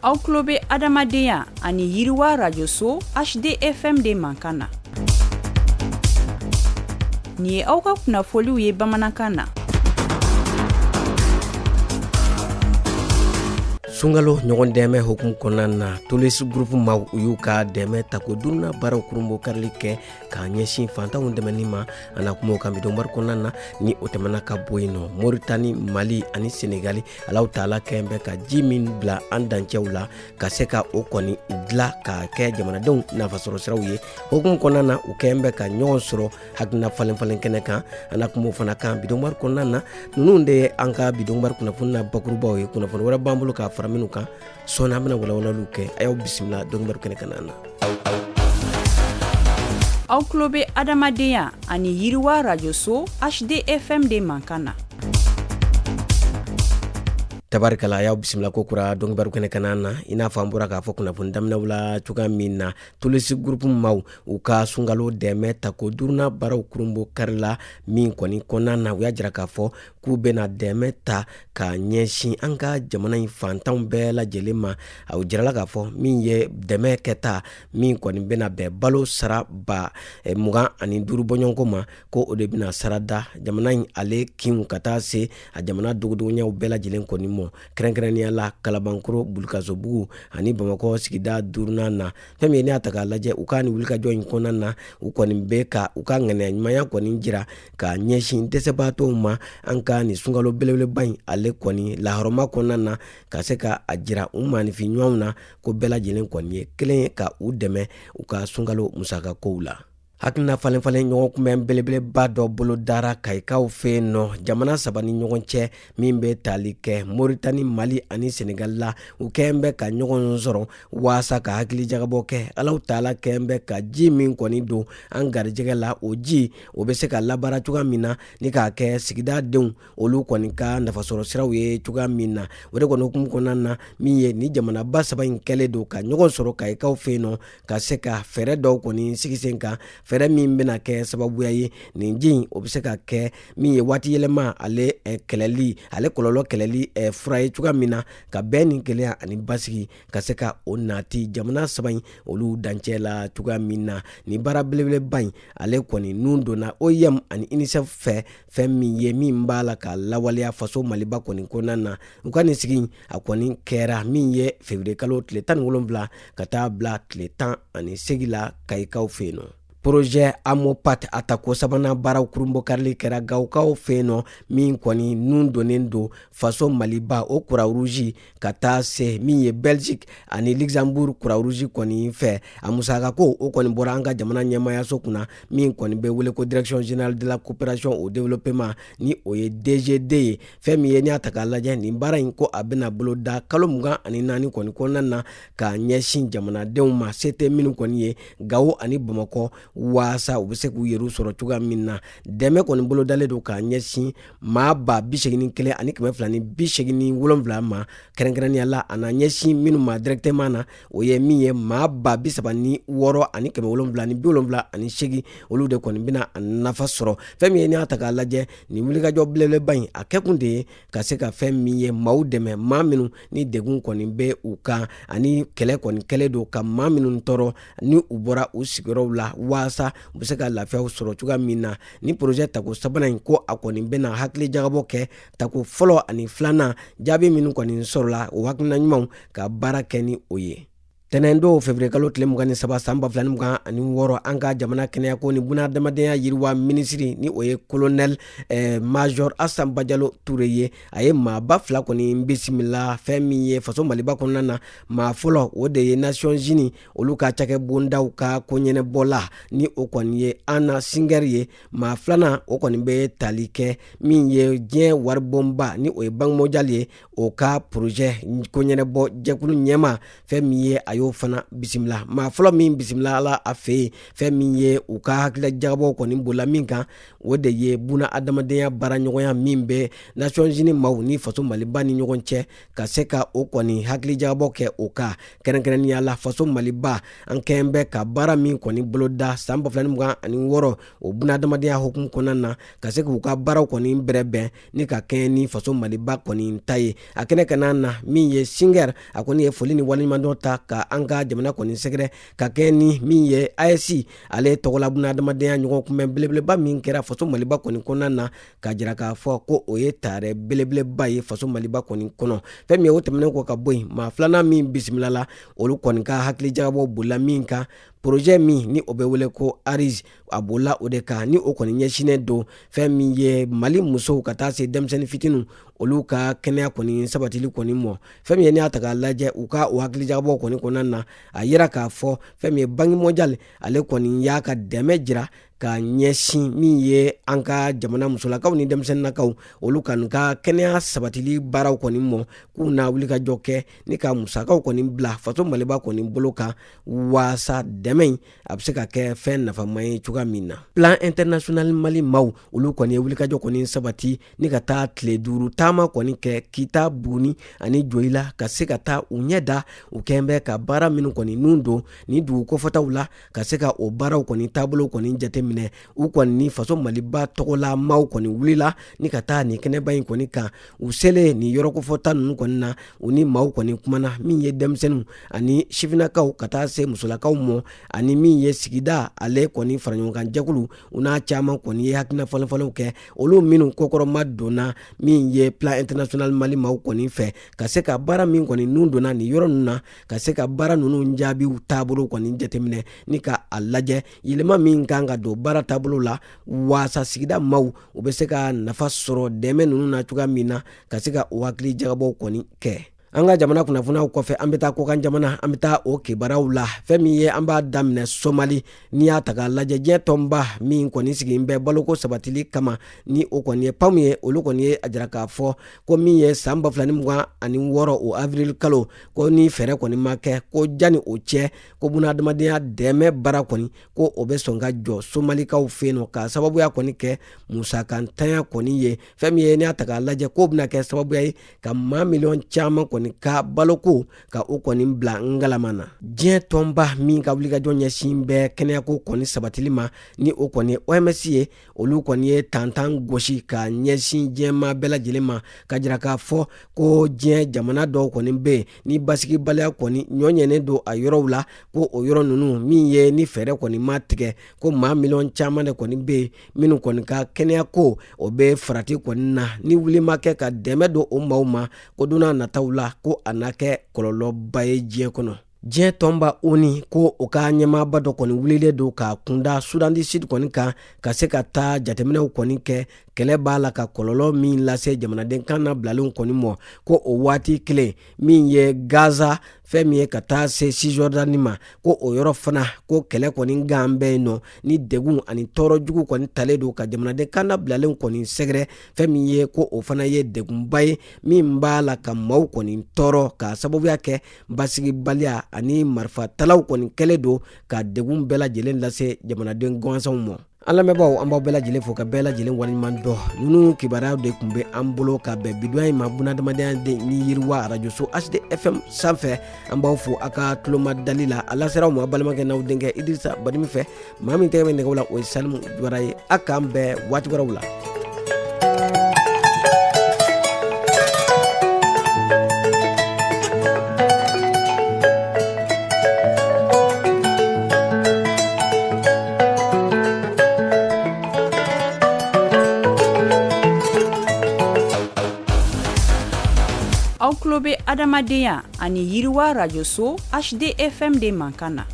Aw tulo bɛ adamadenya ani yiriwa rajoso HDFM de mankan na. Nin ye aw ka kunnafoliw ye bamanankan na. Sunkalo ɲɔgɔn dɛmɛ hukumu kɔnɔna na, Tolis Group maaw u y'u ka dɛmɛ tako duurunan baaraw kurunbonkarili kɛ k'a ɲɛsin fantanw dɛmɛni ma. An na kuma o kan bi donkibaru kɔnɔna na. Ni o tɛmɛna ka bɔ yen nɔ, Moritani, Mali ani Senegali, Alahu taala kɛn bɛ ka ji min bila an dancɛw la ka se ka o kɔni dila k'a kɛ jamanadenw nafasɔrɔ siraw ye hukumu kɔnɔna na, u kɛn bɛ ka ɲɔgɔn sɔrɔ hakilina falen falen kɛnɛ kan. An na kuma o fana kan bi donkibaru kɔnɔna na. Ninnu de ye an ka bi donkibaru kunnafoni na bakurubaw ye. Kunnafoni wɛrɛ b'an bolo k'a fara minnu kan, sɔɔni an bɛna walawalaliw kɛ. A y'aw bisimila donkibaru kɛnɛ kan na. Aw tulo bɛ adamadenya ani yiriwa rajoso HDFM de mankan na. Tabarikala, a y'aw bisimila ko kura donkibaru kɛnɛ kan na. I n'a fɔ an bɔra k'a fɔ kunnafoni daminɛw la cogoya min na, Tolis Group maaw u ka sunkalo dɛmɛ tako duurunan baaraw kurunbonkarila min kɔni kɔnɔna na, u y'a jira k'a fɔ k'u bɛna dɛmɛ ta ka ɲɛsin an ka jamana in fantanw bɛɛ lajɛlen ma. A jirala k'a fɔ min ye dɛmɛ kɛta min kɔni bɛna bɛn balo sara 25,000 bɔɲɔgɔnko ma, ko o de bɛna sara da jamana in ale kinw ka taa se a jamana dogodogoɲɛw bɛɛ lajɛlen kɔni ma, kɛrɛnkɛrɛnnenya la Kalabankɔrɔ, Bulukasobugu ani Bamakɔ sigida duurunan na. Fɛn min ye n'i y'a ta k'a lajɛ, u ka nin wulikajɔ in kɔnɔna na, u kɔni bɛ ka u ka ŋaniya ɲumanya kɔni jira ka ɲɛsin dɛsɛbaatɔw ma an ka nin sunkalo belebeleba in ale kɔni lahɔrɔma kɔnɔna na, ka se ka a jira u maaninfin ɲɔgɔnw na ko bɛɛ lajɛlen kɔni ye kelen ye, ka u dɛmɛ u ka sunkalo musakakow la. Hakilina falen falen ɲɔgɔn kunbɛn belebeleba dɔ bolodara Kayikaw fɛ yen nɔ, jamana saba ni ɲɔgɔn cɛ, min bɛ tali kɛ Moritani, Mali ani Senegali la. U kɛn bɛ ka ɲɔgɔn sɔrɔ waasa ka hakili jagabɔ kɛ. Alahu taala kɛn bɛ ka ji min kɔni don an garijɛgɛ la, o ji o bɛ se ka labaara cogoya min na ni k'a kɛ sigida denw olu kɔni ka nafasɔrɔ siraw ye cogoya min na. O de kɔni hukumu kɔnɔna na, min ye ni jamanaba saba in kɛlen don ka ɲɔgɔn sɔrɔ Kayikaw fɛ yen nɔ, ka se ka fɛɛrɛ dɔw kɔni sigi sen kan, fɛɛrɛ min bɛna kɛ sababuya ye nin ji in o bɛ se ka kɛ min ye waati yɛlɛma ale kɛlɛli, ale kɔlɔlɔ kɛlɛli fura ye cogoya min na, ka bɛn ni kelenya ani basigi ka se ka o nati jamana saba in olu dancɛ la cogoya min na. Nin baara belebeleba in ale kɔni nun donna OIM ani UNICEF fɛ, fɛn min ye min b'a la ka lawaleya faso Maliba kɔni kɔnɔna na. U ka nin sigi a kɔni kɛra min ye février kalo tile 17 ka taa bila tile 18 la Kayikaw fɛ yen nɔ. Projet Amopat a tako sabanan baaraw kurunbonkarili kɛra Gawokaw fɛ yen nɔ, min kɔni nun donnen don faso Maliba o Croix-Rouge ka taa se min ye Belgique ani Luxembourg Croix-Rouge kɔni fɛ. A musakako o kɔni bɔra an ka jamana ɲɛmaayaso kunna, min kɔni bɛ wele ko Direction générale de la coopération au développement, ni o ye DGD ye. Fɛn min ye n'i y'a ta k'a lajɛ, nin baara in ko a bɛna boloda kalo 24 kɔni kɔnɔna na ka ɲɛsin jamanadenw ma se tɛ minnu kɔni ye Gawo ani Bamakɔ, waasa u bɛ se k'u yɛrɛw sɔrɔ cogoya min na. Dɛmɛ kɔni bolodalen don k'a ɲɛsin maa 81,287 ma. Kɛrɛnkɛrɛnnenya la, a na ɲɛsin minnu ma directement na, o ye min ye maa 36,778, olu de kɔni bɛna a nafa sɔrɔ. Fɛn min ye n'i y'a ta k'a lajɛ, nin wulikajɔ belebeleba in a kɛkun de ye ka se ka fɛn min ye maaw dɛmɛ, maa minnu ni degun kɔni bɛ u kan ani kɛlɛ kɔni kɛlen don ka maa minnu tɔɔrɔ ni u bɔra u sigiyɔrɔw la, waasa u bɛ se ka lafiyaw sɔrɔ cogoya min na. Ni projet tako sabanan in ko a kɔni bɛna hakili jagabɔ kɛ tako fɔlɔ ani filanan jaabi minnu kɔni sɔrɔla, o hakilina ɲumanw ka baara kɛ ni o ye. Tɛnɛndon février kalo tile 23 san 2026, an ka jamana kɛnɛyako ni bunahadamadenya yiriwa minisiri, ni o ye colonel major Asan Bajalo Ture ye, a ye maaba fila kɔni bisimila fɛn min ye faso Maliba kɔnɔna na. Maa fɔlɔ, o de ye Nations Unies olu ka cakɛbondaw ka koɲɛnɛbɔla, ni o kɔni ye Anna Singer ye. Maa filanan, o kɔni bɛ tali kɛ min ye diɲɛ waribonba, ni o ye Banque mondiale ye, o ka projet koɲɛnɛbɔ jɛkulu ɲɛmaa. Fɛn min ye a y'o y'o fana bisimila. Maa fɔlɔ min bisimila la a fɛ yen, fɛn min ye u ka hakilila jagabɔw kɔni bolila min kan, o de ye buna adamadenya baaraɲɔgɔnya min bɛ Nations Unies maaw ni faso Maliba ni ɲɔgɔn cɛ, ka se ka o kɔni hakilijagabɔ kɛ o kan. Kɛrɛnkɛrɛnnenya la, faso Maliba an kɛn bɛ ka baara min kɔni boloda san 2026, o buna adamadenya hukumu kɔnɔna na, ka se k'u ka baaraw kɔni bɛrɛbɛn ni ka kɛɲɛ ni faso Maliba kɔni ta ye. A kɛnɛ kana na, min ye Singer, a kɔni ye foli ni waleɲumandɔn ta ka an ka jamana kɔni sɛgɛrɛ ka kɛɲɛ ni min ye AES ale tɔgɔla buna adamadenya ɲɔgɔn kunbɛn belebeleba min kɛra faso Maliba kɔni kɔnɔna na, k'a jira k'a fɔ ko o ye taarɛ belebeleba ye faso Maliba kɔni kɔnɔ. Fɛn min ye o tɛmɛnen kɔ ka bɔ yen, maa filanan min bisimilala, olu kɔni ka hakilijagabɔ bolila min kan, projet min ni o bɛ wele ko ARISE, a bolila o de kan, ni o kɔni ɲɛsinnen don fɛn min ye Mali musow ka taa se denmisɛnnin fitininw, olu ka kɛnɛya kɔni sabatili kɔni mɔ. Fɛn min ye n'i y'a ta k'a lajɛ, u ka o hakilijagabɔ kɔni kɔnɔna na, a yira k'a fɔ fɛn min ye Banque mondiale, ale kɔni y'a ka dɛmɛ jira ka ɲɛsin min ye an ka jamana musolakaw ni denmisɛnninnakaw, olu kan ka kɛnɛya sabatili baaraw kɔni mɔ, k'u na wulikajɔ kɛ ni ka musakaw kɔni bila faso Maliba kɔni bolo kan, waasa dɛmɛ in a bɛ se ka kɛ fɛn nafama ye cogoya min na. Plan International Mali maaw, olu kɔni ye wulikajɔ kɔni sabati ni ka taa tile 5 taama kɔni kɛ Kita, Buguni ani Joyila, ka se ka taa u ɲɛ da u kɛn bɛ ka baara minnu kɔni nun don ni dugu kofɔtaw la, ka se ka o baaraw kɔni taabolo kɔni jateminɛ. U kɔni ni faso Maliba tɔgɔla maaw kɔni wulila ni ka taa nin kɛnɛba in kɔni kan. U selen nin yɔrɔ kofɔta ninnu kɔni na, u ni maaw kɔni kumana, min ye denmisɛnninw ani sifinnakaw ka taa se musolakaw mɔ, ani min ye sigida ale kɔni faraɲɔgɔnkan jɛkulu, u n'a caman kɔni ye hakilina falenfalenw kɛ, olu minnu kɔkɔrɔma donna min ye Plan International Mali maaw kɔni fɛ, ka se ka baara min kɔni nun donna nin yɔrɔ ninnu na, ka se ka baara ninnu jaabiw taabolo kɔni jateminɛ ni ka a lajɛ yɛlɛma min kan ka don baara taabolo la, waasa sigida maaw u bɛ se ka nafa sɔrɔ dɛmɛ ninnu na cogoya min na, ka se ka o hakili jagabɔw kɔni kɛ. An ka jamana kunnafoniyaw kɔfɛ, an bɛ taa kɔkan jamana, an bɛ taa o kibaruyaw la. Fɛn min ye, an b'a daminɛ Somali. N'i y'a ta k'a lajɛ, diɲɛ tɔnba min kɔni sigilen bɛ baloko sabatili kama, ni o kɔni ye PAM ye, olu kɔni ye a jira k'a fɔ ko min ye san 2026, o avril kalo, ko ni fɛɛrɛ kɔni ma kɛ, ko jani o cɛ, ko bunahadamadenya dɛmɛ baara kɔni, ko o bɛ sɔn ka jɔ Somalikaw fɛ yen nɔ, k'a sababuya kɔni kɛ musakantanya kɔni ye. Fɛn min ye n'i y'a ta k'a lajɛ, k'o bɛna kɛ sababuya ye ka maa miliyɔn caman kɔni ka baloko ka o kɔni bila ngalama na. Diɲɛ tɔnba min ka wulikajɔ ɲɛsin bɛ kɛnɛyako kɔni sabatili ma, ni o kɔni ye OMS ye, olu kɔni ye tantan gosi ka ɲɛsin diɲɛmaa bɛɛ lajɛlen ma, ka jira k'a fɔ ko diɲɛ jamana dɔw kɔni bɛ yen ni basigibaliya kɔni ɲɔ ɲɛnen don a yɔrɔw la, ko o yɔrɔ ninnu min ye ni fɛɛrɛ kɔni ma tigɛ, ko maa miliyɔn caman de kɔni bɛ yen minnu kɔni ka kɛnɛyako o bɛ farati kɔni na, ni wuli ma kɛ ka dɛmɛ don o maaw ma, ko don n'a nataw la, ko a na kɛ kɔlɔlɔba ye diɲɛ kɔnɔ. Diɲɛ tɔnba ONU ko o ka ɲɛmaaba dɔ kɔni wulilen don k'a kunda Sudan du Sud kɔni kan, ka se ka taa jateminɛw kɔni kɛ kɛlɛ b'a la ka kɔlɔlɔ min lase jamanaden kan nabilalen kɔni mɔ, ko o waati kelen min ye Gaza, fɛn min ye ka taa se Cisjordanie ma, ko o yɔrɔ fana, ko kɛlɛ kɔni gan bɛ yen nɔ, ni degun ani tɔɔrɔ jugu kɔni talen don ka jamanaden kan nabilalen kɔni sɛgɛrɛ. Fɛn min ye ko o fana ye degunba ye min b'a la ka maaw kɔni tɔɔrɔ, k'a sababuya kɛ basigibaliya ani marifatalaw kɔni kɛlen don ka degun bɛɛ lajɛlen lase jamanaden gansanw ma. An lamɛnbaaw, an b'aw bɛɛ lajɛlen fo ka bɛɛ lajɛlen waleɲuman dɔn. Ninnu kibaruyaw de tun bɛ an bolo ka bɛn bidonya in ma bunadamadenya de ni yiriwa arajoso HD FM sanfɛ. An b'aw fo a ka tulomadali la. A lasera aw ma balimakɛ n'aw denkɛ Idirisa Badimi fɛ. Maa min tɛgɛ bɛ nɛgɛw la, o ye Salimu Jawara ye. A k'an bɛn waati wɛrɛw la. Aw tulo bɛ adamadenya ani yiriwa arajoso HDFM de mankan na.